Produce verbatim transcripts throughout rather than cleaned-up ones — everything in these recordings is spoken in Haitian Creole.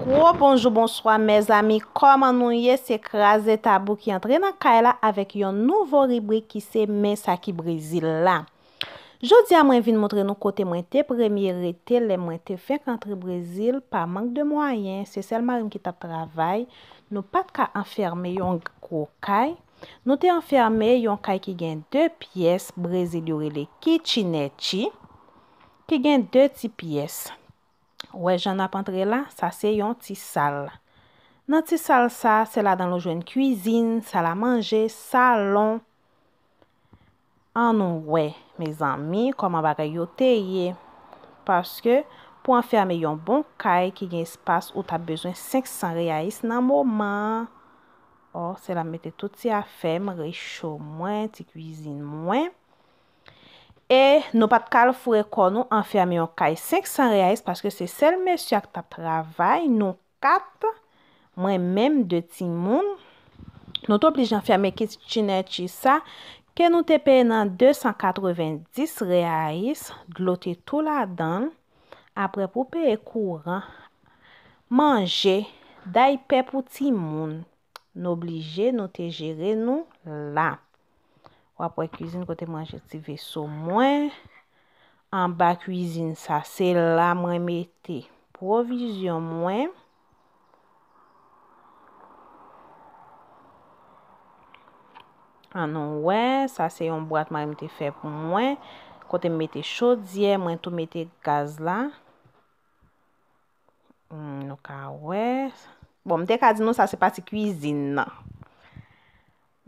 Wo, bonjou, bonswa, mezanmi. Kòman nou ye? Se Kraze Tabou ki antre nan kay la avèk yon nouvo ribrik ki se Men sa ki Brezil la. Jodi a, mwen vin montre nou kote mwen te premye rete lè mwen te fenk antre Brezil pa mank de mwayen. Se sèl mari m ki t ap travay. Nou pa t ka anfème yon gwo kay. Nou te anfème yon kay ki gen de pyès, Brezil yo rele kitchenette, ki gen de ti pyès. Wè jan n ap antre la, sa se yon ti sal. Nan ti sal sa, se ladan l ou jwenn kwizin, sal a manje, salon. Ann nou wè, mezanmi, kòman bagay yo te ye. Paske, pou anfème yon bon kay ki gen espas, ou t ap bezwen senk san reyais nan moman an. Ò, se la m mete tout ti afè m, recho mwen, ti kwizin mwen. E nou pa t ka al foure kò nou anfème yon kay senk san reyais, paske se sèl mesye a k t ap travay, nou kat, mwen menm, de timoun. Nou te oblije anfème kitchenette sa, ke nou te peye nan de san katrevenndis reyais, dlo te tou ladan l. Apre pou peye kouran, manje, daypè pou timoun, nou oblije, nou te jere nou la. W ap wè kwizin kote m ranje ti veso mwen. Anba kwizin sa, se la mwen mete pwovizyon mwen. Ann nou wè, sa se yon bwat mari m te fè pou mwen, kote m mete chodyè, mwen tou mete gaz la. Hmm, nou ka wè. Bon, m te ka di nou sa se pati kwizin nan.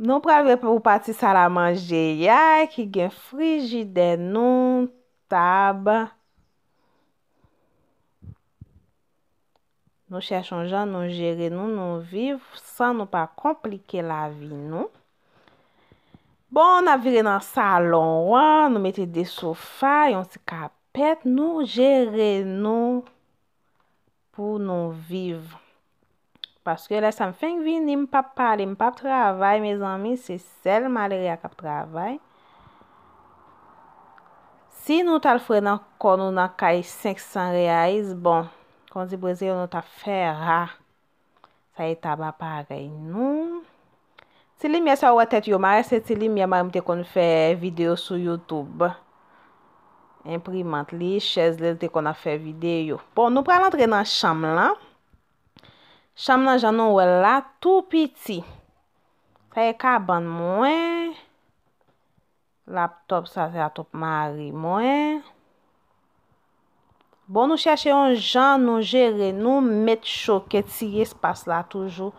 Nou pral vin pou pati sal a manje a, ki gen frijidè nou, tab. Nou chèche yon jan nou jere nou, nou viv san nou pa konplike lavi nou. Bon, n ap vire nan salon an, nou mete de sofa, yon ti kapèt, nou jere nou pou nou viv. Paske lè sa m fenk vini, m p ap pale, m p ap travay, mezanmi, se sèl malere a k ap travay. Si nou t al foure nan kò nou nan kay senk san reyais, bon, kòm di Brezil yo, nou t ap fè ra. Sa e taba parèy nou. Ti limyè sa ou wè tèt yo mare, se ti limyè mari m te konn fè videyo sou YouTube. Enprimant li, chèz li, li te konn ap fè videyo. Bon, nou pral antre nan chanm lan. Chanm lan, jan nou wè l la, tou piti. Sa e kabann mwen. Laptòp sa, se laptòp mari mwen. Bon, nou chèche yon jan nou jere, nou met cho ke ti espas la toujou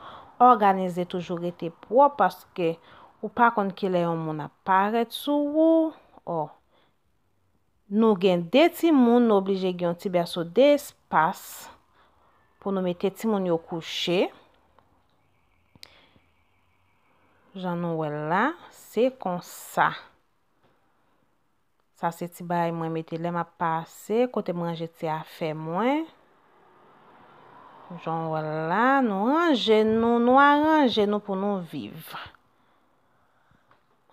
òganize, toujou rete pwòp, paske ou pa konn kilè yon moun ap parèt sou ou. Ò, nou gen de timoun, nou oblije gen yon ti bèso de espas pou nou mete timoun yo kouche. Jan nou wè l la, se konsa. Sa se ti bagay mwen mete lè m ap pase, kote m ranje ti afè mwen. Jan w wè l la, nou ranje nou, nou aranje nou pou nou viv.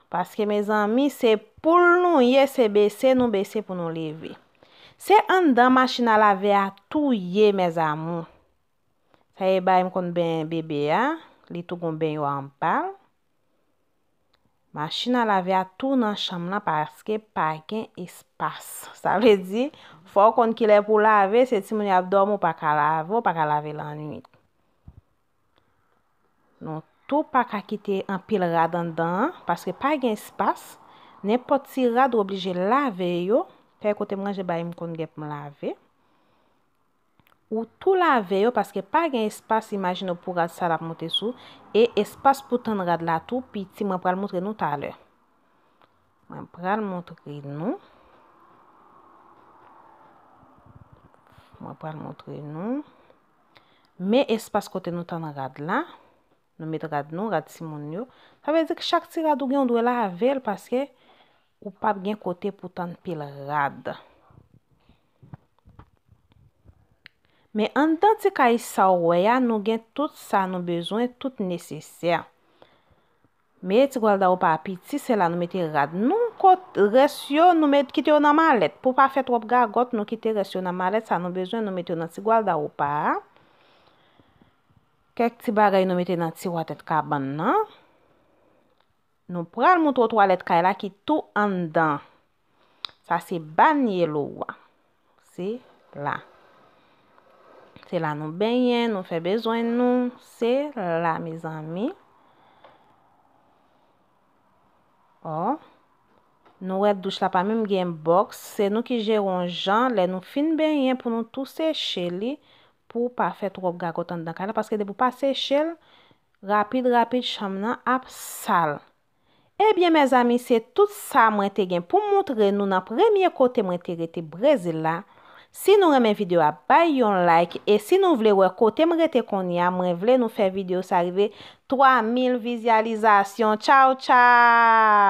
Paske, mezanmi, se poul nou ye, se bese nou bese pou nou leve. Se anndan machin a lave a tou ye, mes amours. Sa e bay m konn benyen bebe a, li tou gon benyo anba l. Machin a lave a tou nan chanm lan paske pa gen espas. Sa vle di, fò w konn kilè pou w lave, se timoun yo ap dòmi, w pa ka lave, w pa ka lave lannwit. Nou tou pa ka kite anpil rad anndan an, paske pa gen espas. Nenpòt ti rad, w oblije lave yo. Kay kote m ranje bay, m konn gen pou m lave. Ou tou lave yo, paske pa gen espas, imajine w pou rad sa l ap monte sou, e espas pou tann rad la tou piti, mwen pral montre nou talè. Mwen pral montre nou. Mwen pral montre nou. Men espas kote nou tann rad la. Nou met rad nou, rad timoun yo. Sa vle di ke chak ti rad ou gen, ou dwe lave l paske ou p ap gen kote pou tann pil rad. Men anndan ti kay sa w wè a, nou gen tout sa nou bezwen, tout nesesè. Men ti gwaldawopa a piti, se la nou mete rad nou, kot rès yo, nou met, kite yo nan malèt. Pou pa fè twòp gagòt, nou kite rès yo nan malèt, sa nou bezwen, nou mete yo nan ti gwaldawopa a. Kèk ti bagay nou mete nan tiwa tèt kabann nan. Nou pral moutre w twalèt kay la ki tou anndan. Sa se bann yellow a. Se la. Se la nou benyen, nou fè bezwen nou. Se la, mezanmi. Ò. Nou wè douch la pa menm gen bòks. Se nou ki jere yon jan. Lè nou fin benyen pou nou tou seche li. Pou w pa fè twòp gagòt anndan kay la. Paske depi w pa seche l, rapid, rapid, chanm nan ap sal. Ebyen, mezanmi, se tout sa mwen te gen pou moutre nou nan premye kote mwen te rete Brezil la. Si nou renmen videyo a, bay yon like. E si nou vle wè kote m rete kounye a, mwen vle nou fè videyo sa rive twa mil vizyalizasyon. Tchaw, tchaw!